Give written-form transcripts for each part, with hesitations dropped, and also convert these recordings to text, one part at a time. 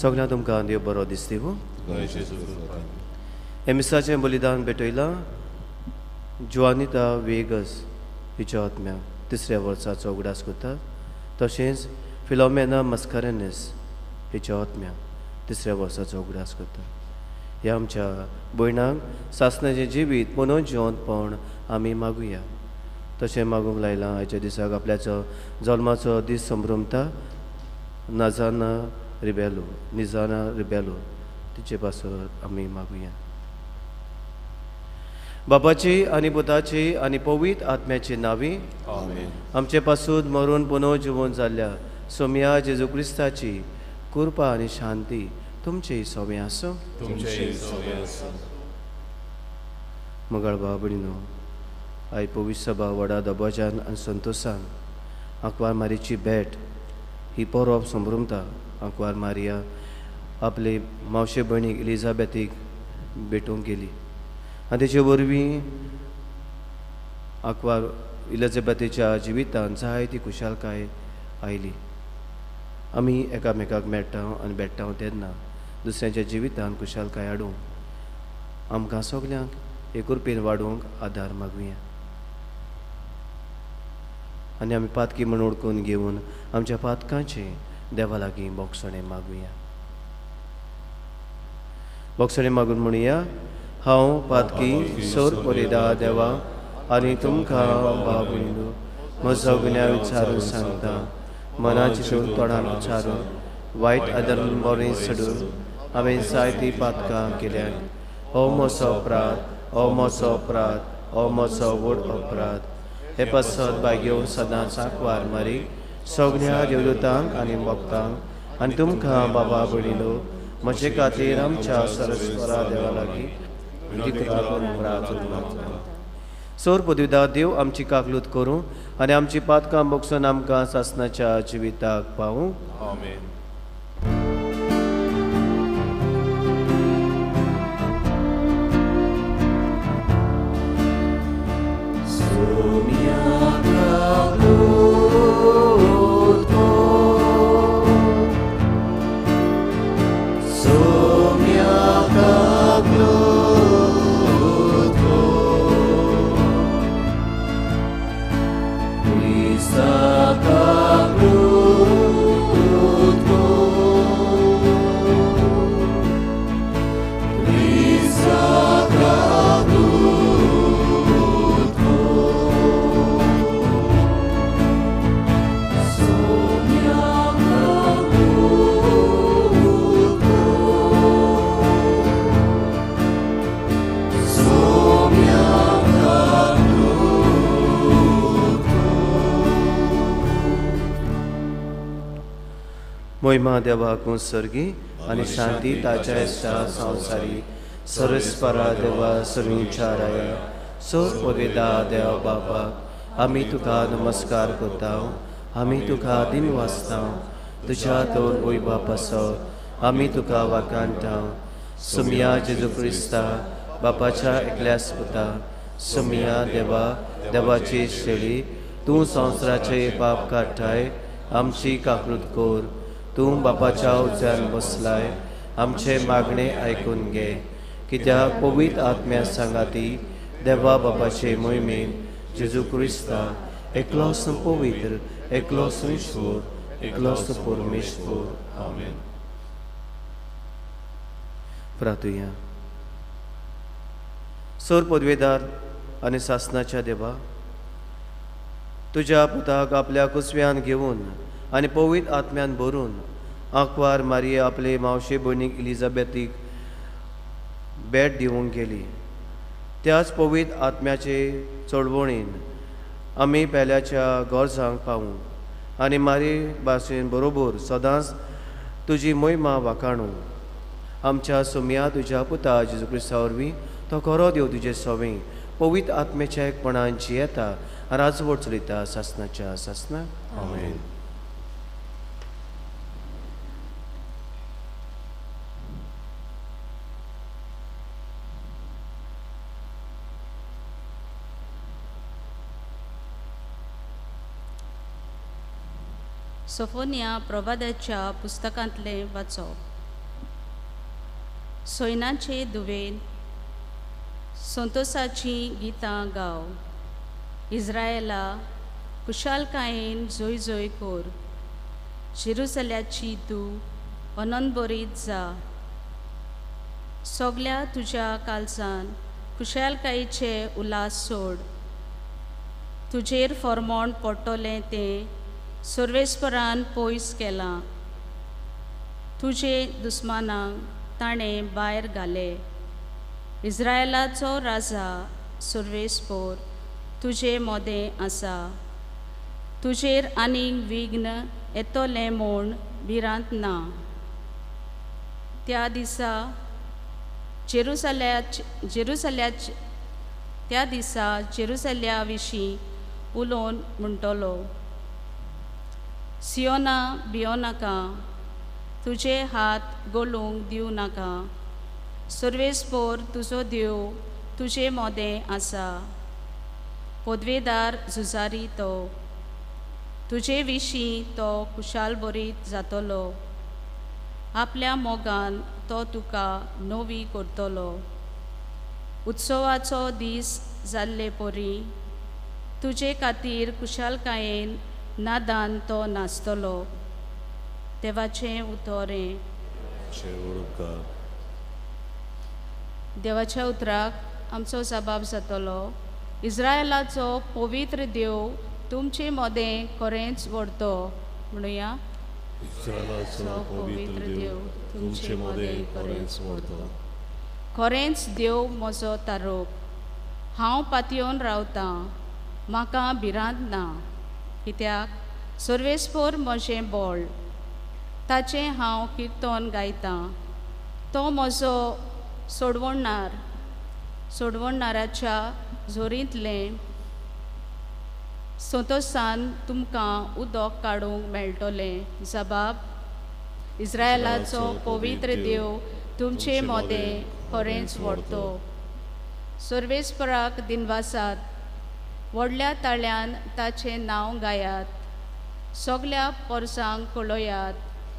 सगळ्यांक तुमकां देव बरो दिसती. हे मिसाचें बलिदान भेटयलां जुआनिता वेगस हिच्या आत्म्याक तिसऱ्या वर्साचो उगडास करता. तशेंच फिलोमेना मस्करेनस हिच्या आत्म्याक तिसऱ्या वर्साचो उगडास करता. ह्या आमच्या भयणांक सासणाचें जिवीत पुनः जिवंतपण आमी मागुया. तशें मागूंक लायलां आयच्या दिसाक आपल्याचो जल्माचो दीस संभ्रमता नाजाना रिबेलो निजाना रिबेलो तिचे पासत आमी मागुया. बापाची आनी पुताची आनी पवित्र आत्म्याची नांवी आमचे पासून मरून पुनः जिवन जाल्ल्या सोमया जेजू क्रिस्ताची कृपा आनी शांती तुमचे सोवे आसूं. मगाळ भाव भयणीनो, आयज पवित्र सभा व्हडा दबाज्यान आनी संतोशान आंकवार मारीची भेट ही परब संभ्रमता. आंकवार मारिया आपले मावशे भयणीक एलिझाबेथीक भेटूंक गेली आनी तेचे वरवीं आंकवार एलिझाबेथीच्या जिवितान जायती खुशालकाय आयली. आमी एकामेकाक मेळटा आनी भेट्टा तेन्ना दुसऱ्यांच्या जिवितान खुशालकाय हाडूंक आमकां सगल्यांक एकुरपेन वाडोवंक आदार मागुया. आनी आमी पातकी म्हूण ओळखून घेवन आमच्या पातकांचें देवा लागीं बोगसणें मागुया. बोगसणें मागून म्हणुया, हांव पातकी सोर परेदा देवा आनी तुमकां भाव भयणीनो म्हजो गुन्यांव विचारून सांगता. मनाची सोडून तोंडान उच्चारून वायट आदर बरें सोडून हांवें जायतीं पातकां केल्यात. हो म्हजो अपराध, हो म्हजो अपराध, हो म्हजो व्हड अपराध. हे पासत भाग्यो सदांच आंकवार मारी सगळ्या देवदूतांक आनी भक्तांक आनी तुमकां बाबा भयणीनो म्हजे खातीर आमच्या सरस्वरा देवा लागीं प्रार्थना. सोर पदवीदा देव आमची काकलूत करूं आनी आमची पातकां बोगसून आमकां सासणाच्या जिविताक पावूं. आमेन. मोहिमा देवाक सर्गी आनी शांती ताच्या इश्टा संवसारी सरस्परा देवा सर्विचाराया सोर पवेदा देव बापा आमी तुका नमस्कार करता, आमी तुका दिन वाचता, तुज्या तोर वय बापासो आमी तुका वाकाणटा. सुमिया जेजू क्रिस्ता बापाच्या एकल्यास पुता सुमिया देवा देवाची शेळी तूं संवसाराचे पाप काडटाय आमची काकृत कोर. तूं बापाच्या उज्यान बसलाय आमचे मागणे आयकून घे. कित्याक पवित्र आत्म्या सांगाती देवा बापाचे मोहिमेन जेजू क्रिस्ता एकलोच पवित्र एकलोच ईश्वर एकलोच परमेश्वर. आमेन. प्रार्थुया. सोर पदवेदार आनी सासणाच्या देवा तुज्या पुताक आपल्या कुसव्यान घेवन आनी पवित्र आत्म्यान भरून आंकवार मारिया आपले मावशे भयणीक एलिझाबेथीक भेट दिवंक गेली. त्याच पवित्र आत्म्याचे चळवणीन आमी पेल्याच्या गरजांक पावूं आनी मारी भाशेन बरोबर सदांच तुजी मोहिमा वाखाणू. आमच्या सोमया तुज्या पुता जेजू क्रिस्ता वरवीं तो खरो देव तुजे सवें पवित्र आत्म्याच्या एकपणान जियेता राजवट चलयता सासणाच्या सासना. आमेन. सोफोनिया प्रवादाच्या पुस्तकांतलें वाचप. सोयनाचे दुवेन संतोसाचीं गितां गाव. इज्रायला खुशालकायेन जोय जोय कोर. जेरुसल्याची तूं अनंतबरीत जा. सगल्या तुज्या कालसान खुशालकायेचे उल्हास सोड. तुजेर फॉर्मोण पडटलें तें सर्वेस्परान पयस केलां. तुजे दुस्मानांक ताणें भायर घाले. इज्रायलाचो राजा सर्वेस्पोर तुजे मोदें आसा. तुजेर आनीक विघ्न येतलें म्हूण भिरांत ना. त्या दिसा त्या दिसा जेरुसल्या विशीं उलोवन म्हणटलो, सियोना भियो नाका, तुजे हात गोलूंक दिवं नाका. सर्वेस्पोर तुजो देव तुजे मोदें आसा. पदवेदार झुजारी तो. तुजे विशीं तो खुशालभरीत जातलो. आपल्या मोगान तो तुका नवी करतलो. उत्सवाचो दीस जाल्ले परी तुजे खातीर खुशालकायेन नादान तो नाचतलो. देवाचें उतरें. देवाच्या उतराक आमचो जबाब जातलो. इज्रायलाचो पवित्र देव तुमचे मदें खरेंच व्हडतो. म्हणुया, इस्रायलाचो पवित्र देव तुमचे मदें खरेंच व्हडतो. खरेंच देव म्हजो तारोप. हांव पातयेवन रावतां, म्हाका भिरांत ना. कित्याक सर्वेस्पोर म्हजें बळ. ताचें हांव किर्तन गायतां. तो म्हजो सोडवणणार. सोडवणणाराच्या झोरींतलें संतोसान तुमकां उदक काडूंक मेळटलें. जबाब, इज्रायलाचो पवित्र देव तुमचे मोदें खरेंच व्हडतो. सर्वेस्पराक दिनवासात. व्हडल्या ताळ्यान ताचें नांव गायात. सगल्या पोरसांक कळयात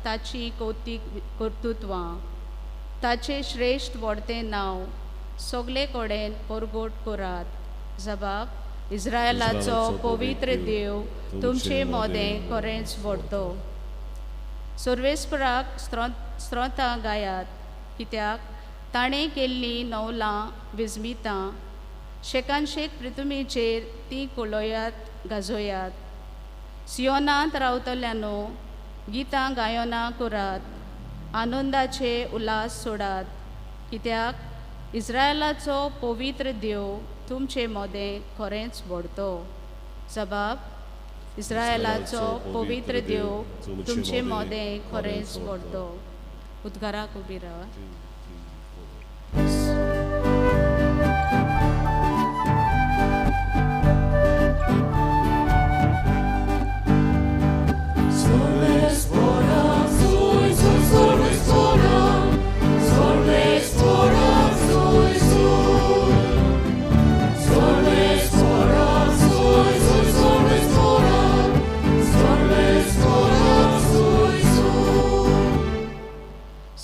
ताची कौतीक कर्तृत्वां. ताचें श्रेश्ठ व्हडतें नांव सगले कडेन परगट करात. जबाब, इज्रायलाचो पवित्र देव तुमचे मोदें खरेंच व्हडतो. सर्वेस्पराक स्त्रोतां गायात. कित्याक ताणें केल्लीं नवलां विजमितां. शेकानशेक पृथ्वीचेर तीं कळयात गाजोयात. सियोनांत रावतल्यानो गितां गायनां करात. आनंदाचे उल्हास सोडात. कित्याक इज्रायलाचो पवित्र देव तुमचे मोदें खरेंच व्हडतो. जबाब, इज्रायलाचो पवित्र देव तुमचे मोदें खरेंच व्हडतो. उद्गाराक उबी रावा.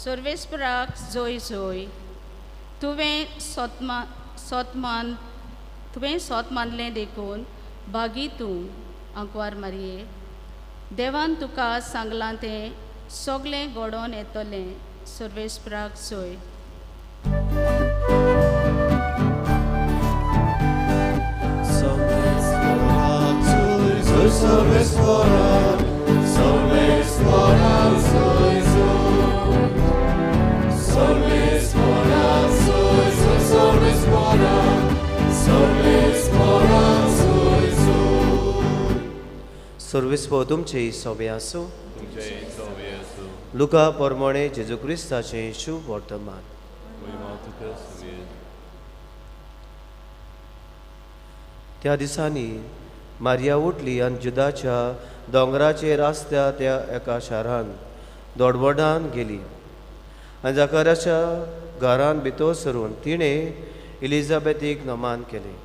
सर्वेस्पराक जोय जोय. तुवें सोत मानलें देखून भागी तूं आंकवार मारये. देवान तुका सांगलां तें सगलें घडोवन येतलें. सर्वेस्पराक जोय. सर्वेस्पोर तुमचे सोबे आसूं. लुका परमणे जेजू क्रिस्ताचें शुभ वर्तमान. त्या दिसांनी मारिया उठली आनी जुदाच्या दोंगराचेर आसत्या त्या एका शारान दोडवडान गेली आनी जाकाराच्या घरान भितर सरून तिणें इलिजाबेथीक नमान केलें.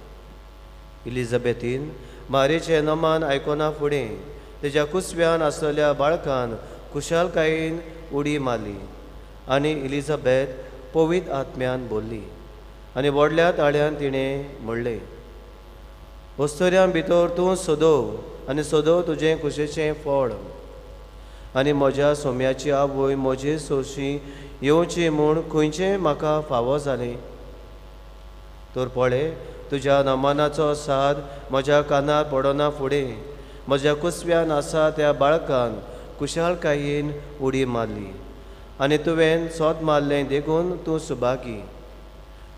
इलिजाबेथीन मारयेचें नमान आयकना फुडें तेज्या कुसव्यान आसलेल्या बाळकान खुशालकायेन उडी मारली आनी इलिजाबेथ पवित्र आत्म्यान बोल्ली आनी व्हडल्या ताळ्यान तिणें म्हणलें, वस्तुऱ्यां भितर तूं सोदोव आनी सोदोव तुजें कुशेचें फळ आनी म्हज्या सोम्याची आवय म्हजे सोशी येवची म्हूण खंयचें म्हाका फावो जालें. तर पळय तुज्या नमनाचो साद म्हज्या कानार पडना फुडें म्हज्या कुसव्यान आसा त्या बाळकान कुशालकायेन उडी मारली आनी तुवें सोद मारलें देखून तूं सुभागी.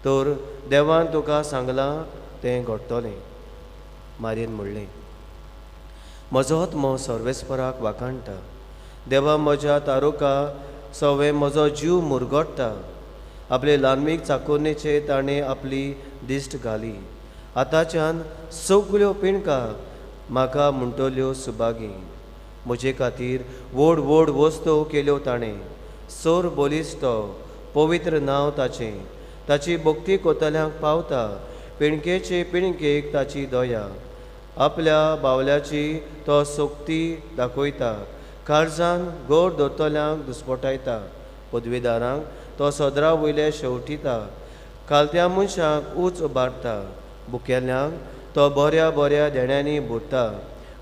तर देवान तुका सांगलां तें घडटलें. मारयेन म्हणलें, म्हजो आत्मो सर्वेस्पराक वाखाणटा, देवा म्हज्या तारुका सवें म्हजो जीव मुरगोडटा. आपले ल्हानवीक चाकोरणेचेर ताणें आपली दिश्ट घाली. आतांच्यान सगळ्यो पिणकां म्हाका म्हणटल्यो सुभागी. म्हजे खातीर व्हड व्हड वस्तू केल्यो ताणें. सोर बलिश्ट तो, पवित्र नांव ताचें. ताची भक्ती कोतल्यांक पावता, पिणकेचे पिणकेक ताची दया. आपल्या बावल्याची तो सक्ती दाखयता, काळजान गोड दवरतल्यांक दुस्पटायता. पदवीदारांक तो सदरा वयले शेवटिता, खालत्या मनशांक उंच उबारता. बुकेल्यांक तो बऱ्या बऱ्या देण्यांनी भरता,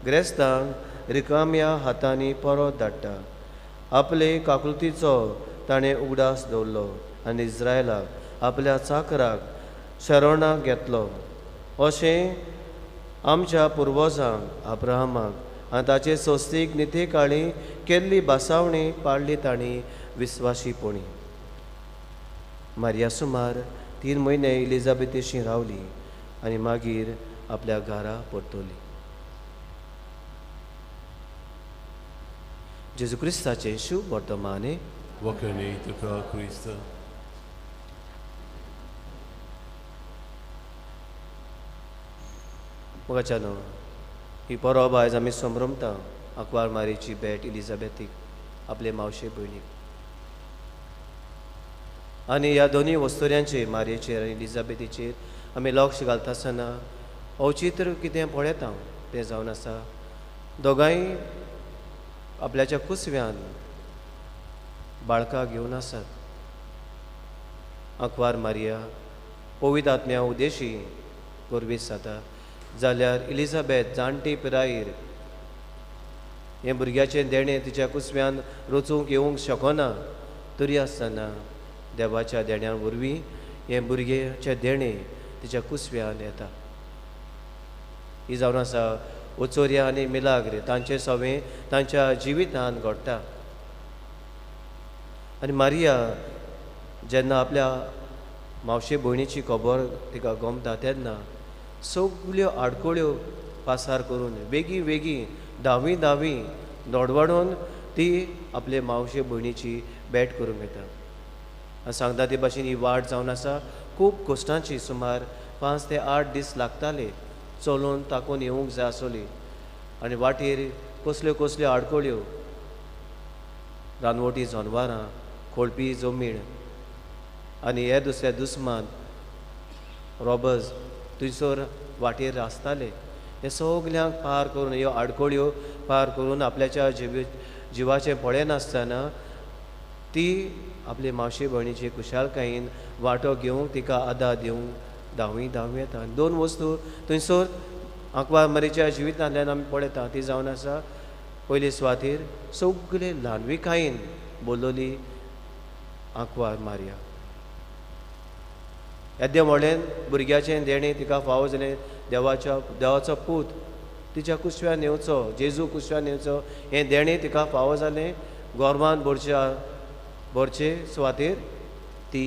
ग्रेस्तांक रिकाम्या हातांनी परत धाडटा. आपले काकुळतीचो ताणें उगडास दवरलो आनी इस्रायलाक आपल्या चाकराक शरणाक घेतलो. अशें आमच्या पुर्वजांक अब्राहमाक आनी ताचे सोस्तीक नितेकाळी केल्ली भासावणी पाळ्ळी तांणी विस्वाशीपणी. मारिया सुमार 3 म्हयने इलिजाबेथीशी रावली आनी मागीर आपल्या घरा परतली. जेजू क्रिस्ताचें शुभ वर्तमाने. वखणी तुका क्रिस्त. मोगाच्यानो, ही परब आयज आमी संभ्रमता आंकवार मारीची भेट इलिजाबेथीक आपले मावशे भयणीक. आनी ह्या दोनूय वस्तुऱ्यांचेर, मारयेचेर आनी इलिजाबेथीचेर आमी लक्ष घालता आसतना अवचित्र कितें पळयता तें जावन आसा, दोगांय आपल्याच्या कुसव्यान बाळकां घेवन आसात. आंकवार मारिया पवित्र आत्म्या उदेशी गर्वीस जाता, जाल्यार इलिजाबेथ जाणटी पिरायेर हें भुरग्याचें देणें तिच्या कुसव्यान रचूंक येवंक शकना, तरी आसतना देवाच्या देण्या वरवीं हें भुरग्याचें देणें तिच्या कुसव्यान येता. ही जावन आसा ओचोरिया आनी मिलाग्र तांचें सवें तांच्या जिवितान घडटा. आनी मारिया जेन्ना आपल्या मावशे भयणीची खबर तिका गमता तेन्ना सगल्यो आडखळ्यो पासार करून वेगीं वेगीं धांवी धांवी दोडवाडून ती आपले मावशे भयणीची भेट करूंक येता. आनी सांगता ते भाशेन ही वाट जावन आसा खूब कश्टांची, सुमार 5 ते 8 दीस लागताले चलून ताकून येवंक जाय आसली. आनी वाटेर कसल्यो कसल्यो आडखळ्यो, रानवटी जनवरां, खोळपी जमीन आनी हे दुसरे दुस्मान रॉबर्स थंयसर वाटेर आसताले. हे सगल्यांक पार करून, ह्यो आडखळ्यो पार करून आपल्याच्या जिवाचें पळयनासतना ती आपले मावशे भयणीचे खुशालकायेन वांटो घेवंक, तिका आदार दिवंक धांवी धांवी येता. दोन वस्तू थंयसर आंकवार मारीच्या जिवितांतल्यान आमी पळयता ती जावन आसा, पयले सुवातेर सगळे ल्हानविकायेन बोल्लोली आंकवार मारिया. येद्दें व्हडलें भुरग्याचें देणें तिका फावो जालें, देवाचो पूत तिच्या कुसव्यान येवचो, जेजू कुसव्यान येवचो हें देणें तिका फावो जालें. गोरवान भरचे सुवातेर ती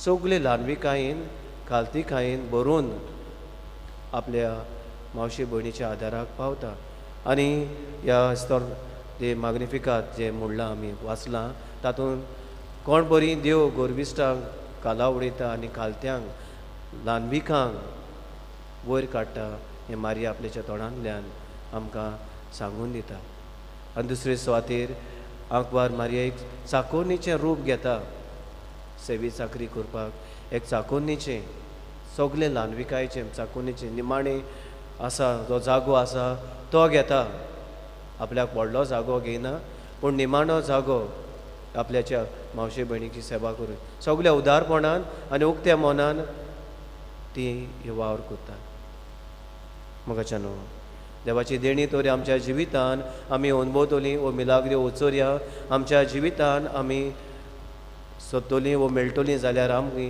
सगळे ल्हानविकायेन खालतीकायेन भरून आपल्या मावशे भयणीच्या आदाराक पावता. आनी ह्या स्तर जे माग्निफिकात जें म्हणलां आमी वाचलां तातूंत कोण बरी देव गोरविश्टांक काला उडयता आनी खालत्यांक ल्हानविकांक वयर काडटा हें मारिया आपल्याच्या तोंडांतल्यान आमकां सांगून दिता. आनी दुसरे सुवातेर आंकवार मारिया एक चाकोरणीचें रूप घेता, सेवी चाकरी करपाक एक चाकोरणीचें, सगळें ल्हानविकायेचें चाकोरणीचें निमाणें आसा जो जागो आसा तो घेता. आपल्याक व्हडलो जागो घेयना पूण निमाणो जागो आपल्याच्या मावशे भयणीची सेवा करून सगल्या उदारपणान आनी उक्त्या मनान ती हे वावर करतात. मोगाच्या न्हू देवाची देणी तरी आमच्या जिवितान आमी अनुभवतली वो मिलाग्री उचोरया आमच्या जिवितान आमी सोदतली वो मेळटली जाल्यार आमी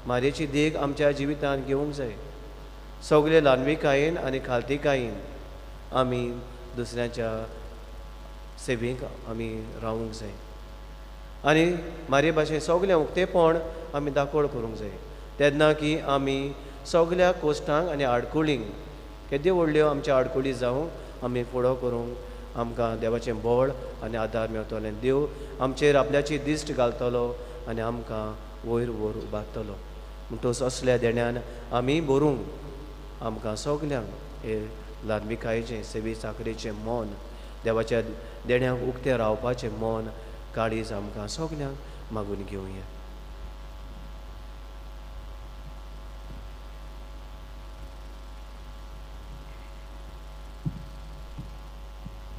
मारयेची देख आमच्या जिवितान घेवंक जाय. सगळे ल्हानविकायेन आनी खालतीकायेन आमी दुसऱ्यांच्या सेवेक आमी रावूंक जाय आनी मारये भाशेन सगळें उक्तेपण आमी दाखोवण करूंक जाय. तेन्ना की आमी सगळ्या कोश्टांक आनी आडकुळींक केद्यो व्हडल्यो आमच्या आडकुळी जावं आमी फुडो करूंक आमकां देवाचें बळ आनी आदार मेळटलो आनी देव आमचेर आपल्याची दिश्ट घालतलो आनी आमकां वयर वयर उबारतलो. म्हणटकच असल्या देण्यान आमी बरूंक आमकां सगल्यांक हे ल्हानविकायेचें सेवे चाकरेचें मन देवाच्या देण्याक उक्तें रावपाचें मन काळीज आमकां सगल्यांक मागून घेवया.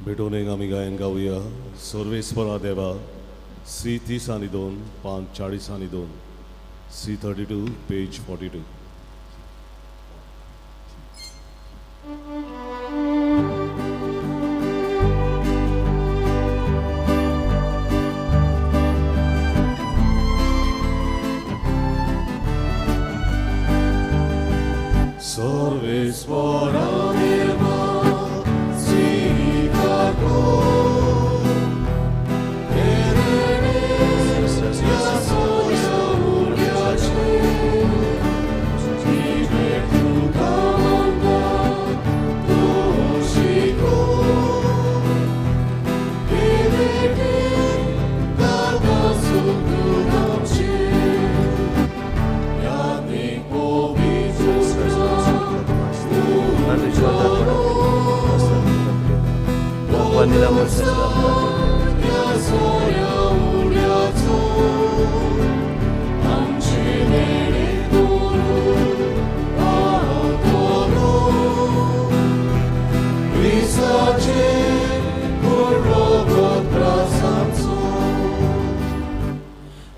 भेटोवणेक आमी गायन गावया सर्वेस्परा देवा सी 30 आनी 2 पान 40 आनी 2 सी 32 पेज 42. सर्वेस्परा देवा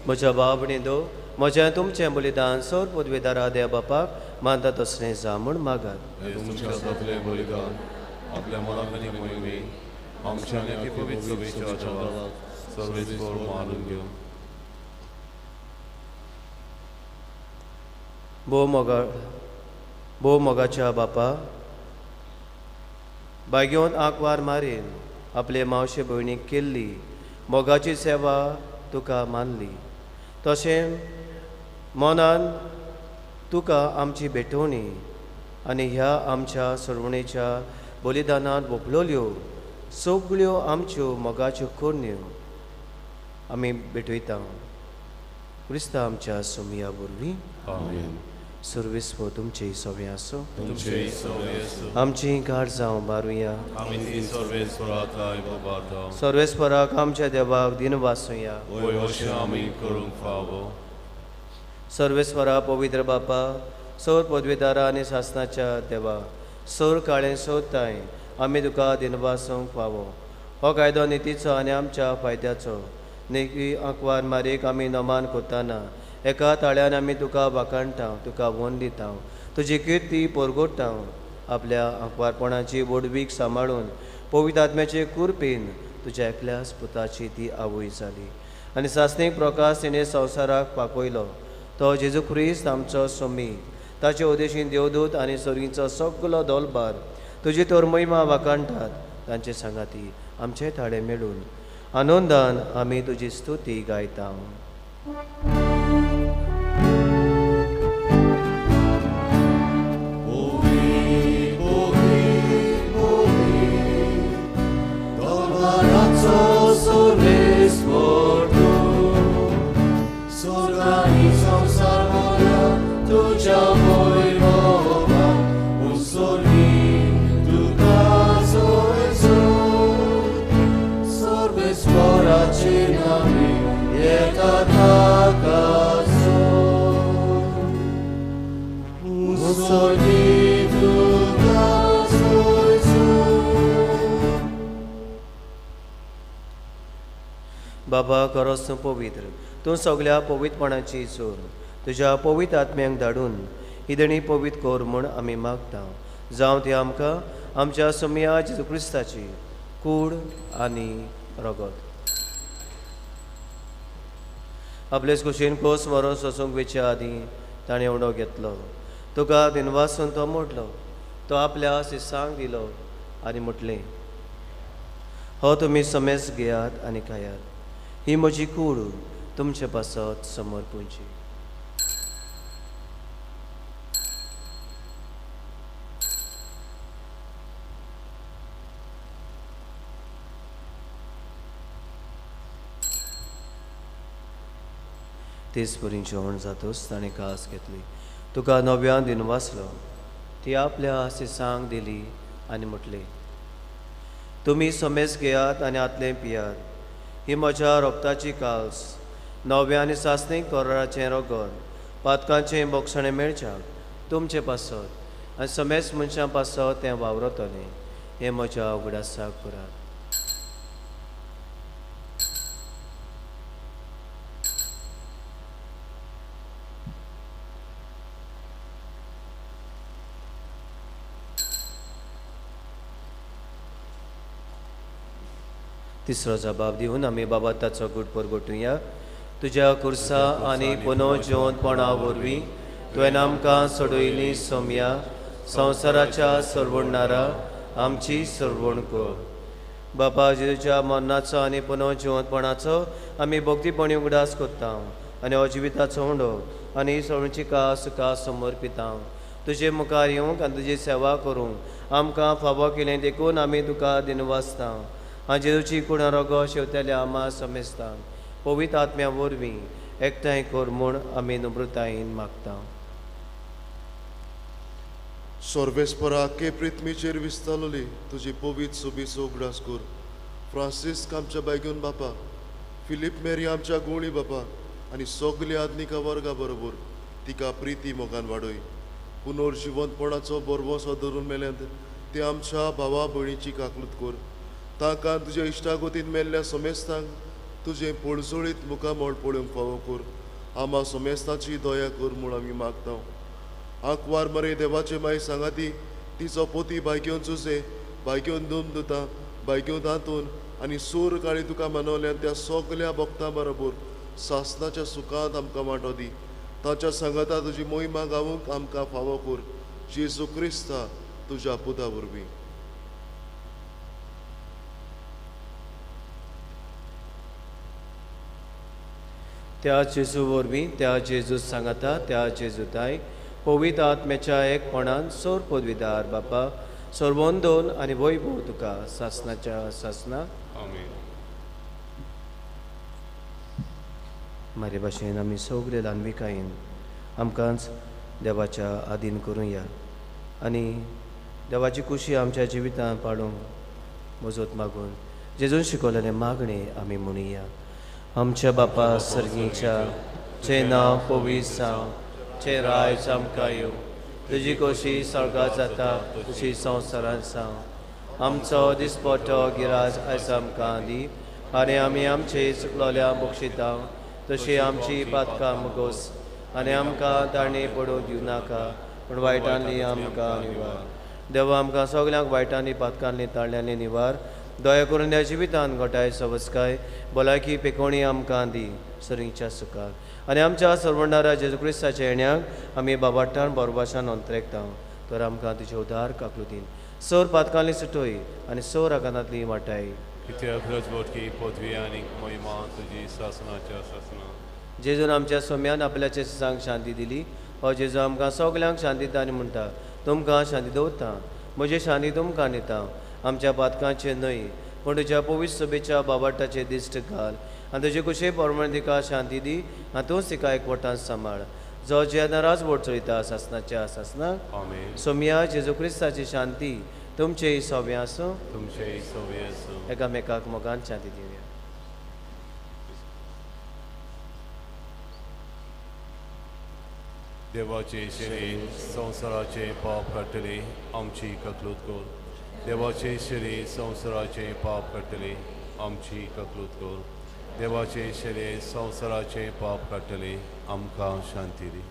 म्हज्या बाबणी दो म्हज्या तुमचें बलिदान सौर पदवेदारा देव बापाक मानता तसलें जा म्हूण मागात. तुमच्या हातांतलें बलिदान आपल्या मनाक आनी मोहिमेक आमच्या आनी पवित्र सभेच्या देवाक सर्वेस्पर मानून घेवं. भोव मोगाच्या बापा बागेवन आंकवार मारीन आपले मावशे भयणीक केल्ली मोगाची सेवा तुका मानली तशें मनान तुका आमची भेटवणी आनी ह्या आमच्या सरवणेच्या बलिदानांत वोपलोल्यो सगळ्यो आमच्यो मोगाच्यो करण्यो आमी भेटयता क्रिस्ता आमच्या सोमया वरवीं. आमेन. सर्वेस्पर तुमचे सवे आसूं. तुमचे सवे आसूं. आमची गाड जावं बारुया. आमी ती सर्वेस्पराक उबारता. सर्वेस्पराक आमच्या देवाक दिनवासुया. वय अशें आमी करूंक फावो. सर्वेस्परा पवित्र बापा सौर पदवेदारा आनी सासनाच्या देवा सौर काळें सोदताय आमी तुका दिनवासूंक फावो. हो कायदो नितीचो आनी आमच्या फायद्याचो निकी आंकवार मारीक आमी नमान करतना एका ताळ्यान आमी तुका वाखाणटा तुका वन दिता तुजी किर्ती परगोडटा. आपल्या आंकवारपणाची व्हडवीक सांबाळून पवित्र आत्म्याचे कुरपेन तुज्या एकल्याच पुताची ती आवय जाली आनी सासणीक प्रकाश तिणें संवसाराक पाकयलो. तो जेजू क्रिस्त आमचो सोमी ताचे उदेशीन देवदूत आनी सर्गीचो सगलो दोलबार तुजी तर महिमा वाखाणटात. तांचे सांगाती आमचे ताळे मेळून आनंदान आमी तुजी स्तुती गायता. बाबा खरोच तूं पवित्र, तूं सगल्या पवित्रपणाची जोर, तुज्या पवित्र आत्म्यांक धाडून ही देणी पवित्र कर म्हूण आमी मागता. जावं ती आमकां आमच्या सोमया जेजू क्रिस्ताची कूड आनी रगत. आपलेच कुशीन कोस मरोन सोसूंक वेच्या आदीं ताणें उडो घेतलो, तुका दिनवासून तो मोडलो, तो आपल्या शिसांक दिलो आनी म्हटलें, हो तुमी समेज घेयात आनी खायात, ही म्हजी कूड तुमचे पासत समर्पूंची. तेच परी जेवण जातच ताणें कास घेतली, तुका नव्यान दिनवासलो, ती आपल्या शिसांक दिली आनी म्हटलें, तुमी समेज घेयात आनी आतलें पियात, ही म्हज्या रोगताची काल्स, नव्या आनी सासणीक कराराचें रगत, पातकांचें बोगसणें मेळच्याक तुमचे पासत आनी समेज मनशां पासत तें वावरतलें, हें म्हज्या उगडासाक करात. तिसरो जबाब दिवन आमी बाबा ताचो गूट परगटुया. तुज्या कुर्सा आनी पुनोजिवंतपणा वरवीं तुवें आमकां सोडयली सोमया, संवसाराच्या सरवणणारा आमची सरवण कर. बाबा जेजूच्या मरणाचो आनी पुनोजिवंतपणाचो आमी भक्तीपणी उगडास करता आनी हो जिविताचो उंडो आनी सरवणची कास तुका समर्पिता. तुजे मुखार येवंक आनी तुजी सेवा करूंक आमकां फावो केलें देखून आमी तुका दिनवासता. आनी जेजूची कुणा रोगो शेवतेल्या आमा समेस्ता पवित्र आत्म्या वरवीं एकठांय कर म्हूण आमी नम्रतायेन मागता. सर्वेस्परा के पृथ्वीचेर विस्तारली तुजी पवित्र सोबीचो उगडास कर. फ्रांसिस्क आमच्या बायगून बापा, फिलीप मेरी आमच्या गुणी बापा आनी सगल्या आधुनिका वर्गा बरोबर तिका प्रिती मोगान वाडय. पुनर्जिवंतपणाचो बरवसो धरून मेल्यांत ते आमच्या भावा भयणीची काकलूत कर. तांकां तुज्या इश्टागतीन मेल्ल्या समेस्तांक तुजें पळजळीत मुखामळ पळोवंक फावो कर. आमा समेस्तांची दया कर म्हूण आमी मागता. आंकवार मरे देवाचे माय सांगाती तिचो पोती बायक्योन जुजे, बायक्योन दोन दुता, बायक्योन दांतून आनी सूर काळी तुका मनवल्यान त्या सगल्या भक्तां बरोबर सासनाच्या सुखांत आमकां वांटो दी. ताच्या सांगाता तुजी मोहिमा गावूंक आमकां फावो कर. जेजू क्रिस्ता तुज्या पुता वरवीं. त्या जेजू वरवीं, त्या जेजू सांगाता, त्या जेजूताय पवित्र आत्म्याच्या एकपणान सोर पदवीदार बापा सर्वोंदोन आनी वैभव तुका सासनाच्या सासना. आमेन. मारे भाशेन आमी सगळे ल्हानविकायेन आमकांच देवाच्या आदीन करुया आनी देवाची खुशी आमच्या जिवितांत पाडूंक मजत मागून जेजून शिकवलेलें मागणें आमी म्हणुया. आमच्या बापा सर्गीच्या, चे नांव पवित्र जावं, चे रायज आमकां येवं, तुजी खोशी स्वर्गांत जाता तशी संवसारांत जावं. आमचो दिसपट्टो गिराज आयज आमकां दी आनी आमी आमचे चुकलोल्या बक्षिता तशी आमची पातकां मुगोस आनी आमकां ताणें पडूंक दिवं नाका पूण वायटांनी आमकां निवार. देवा आमकां सगल्यांक वायटांनी पातकांनी ताळ्यांनी निवार. दया करून ह्या जिवितान घटाय सवस्काय भलायकी पेकोणी आमकां दी सरींच्या सुखाक आनी आमच्या सर्वणारा जेजू क्रिस्ताच्या येण्याक आमी बाबाटान बरोबाशान अंतरेकता तर आमकां तुजे उदार काकलुतीन सोर पातकांनी सुटोय आनी सोर आकांतांतली वाटाय. जेजून आमच्या सोम्यान आपल्याचे सांग शांती दिली. हो जेजू आमकां सगल्यांक शांती दिता आनी म्हणटा, तुमकां शांती दवरता, म्हजी शांती तुमकां दिता. आमच्या पातकांचे न्हय पूण तुज्या पवित्र सभेच्या बाबाटाचे दिश्ट घाल आनी तुजे कुशे प्रमाणे तिका शांती दी आनी तूंच तिका एकवटान सांबाळ, जो जेन्ना वोट चलयता सासनाच्या सासनाक. सोमया जेजू क्रिस्ताची शांती तुमचेय सोबें आसूं, तुमचेय सोबें आसूं. एकामेकाक मोगान शांती दिवया. देवाचे शरीर संवसाराचे पाप काडटले आमची ककलूत कर. देवाचे शरीर संवसाराचे पाप काडटले आमची ककलूत कर. देवाचे शेले संवसाराचे पाप काडटले, आमकां शांती दी।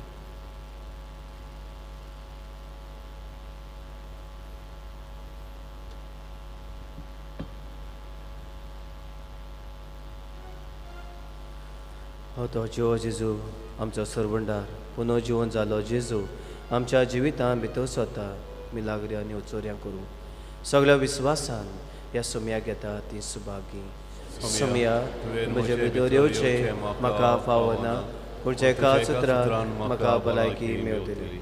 हो तो जिवो जेजू आमचो सरवंडार पुनः जिवन जालो जेजू आमच्या जिवितांत भितर सरता। मिलाग्री आनी उचोर्यां करूं सगळ्या विस्वासान ह्या सोमयाक येता ती सुभागी। सोमया म्हजे भितर येवचें म्हाका फावना, पूण एका सुत्रान म्हाका भलायकी मेळटली।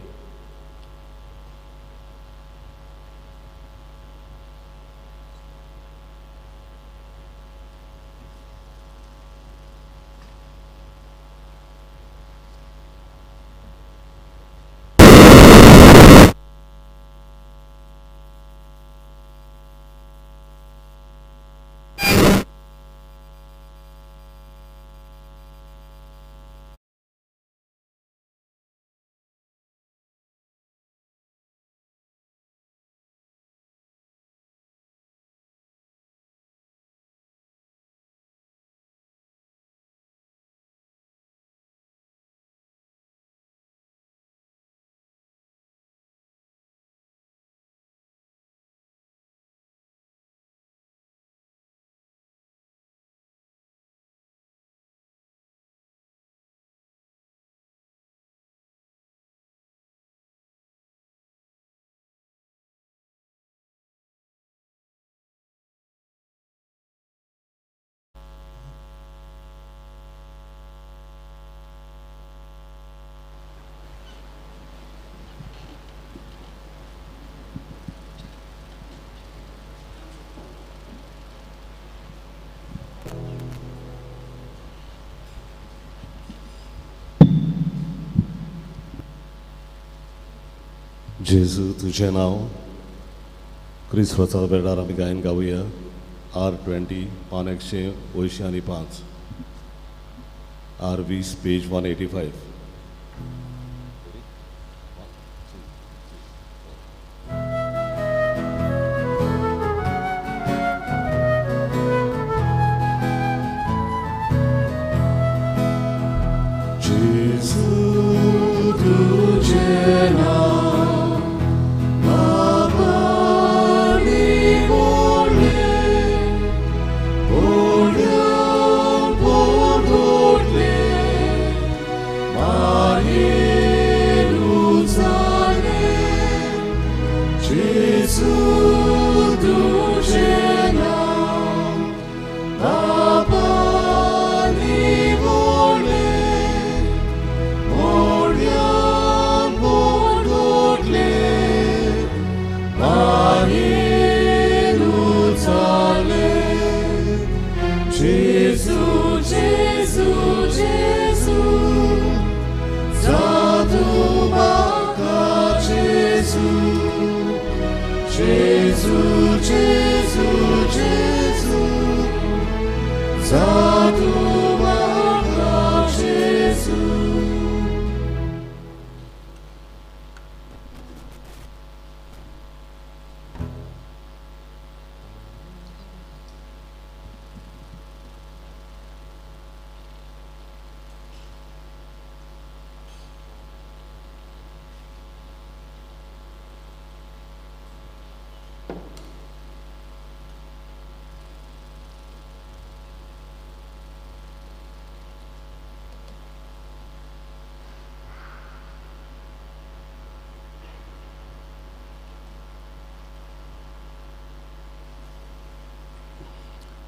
जेजू तुझें नांव क्रिस्ताच्या वेळार आमी गायन गावया। R20 पान 185, R20 page 185।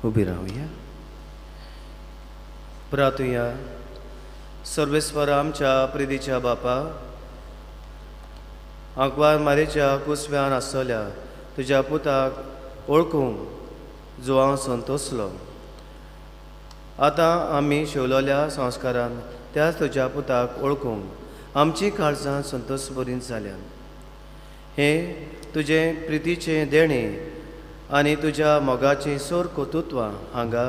उबी रावया। प्रार्थुया। सर्वेस्वर आमच्या प्रितीच्या बापा, आंकवार मारेच्या कुसव्यान आसतल्या तुज्या पुताक ओळखूंक जो हांव संतोसलो, आतां आमी शेवलोल्या संस्कारान त्याच तुज्या पुताक ओळखूंक आमची काळजां संतोष बरीं जाल्यान। हें तुजें प्रितीचें देणें आनी तुज्या मोगाचीं सोर कर्तुत्वां हांगा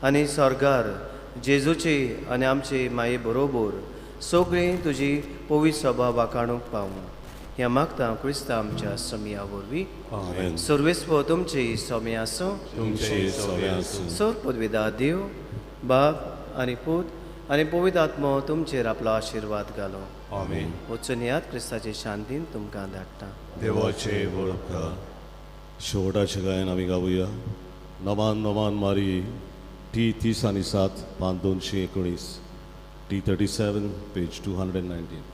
आनी स्वर्गार जेजूची आनी आमची माये बरोबर सगळीं तुजी पवित्र सभा वाखाणूंक पावूं ह्या मागता क्रिस्ता आमच्या समया वरवीं। सर्वेस्पर तुमची समे आसूं। सर पदवेदा देव बाप आनी पूत आनी पवित्र आत्मो तुमचेर आपलो आशिर्वाद घालो. आमेन. वचून यात, क्रिस्ताचे शांतीन तुमकां धाडटा. देवाचे वळखा. शेवटाचें गायन आमी गावया. नवान नवान मारी टी 30 आनी 7 पान 219 T 37 page 219.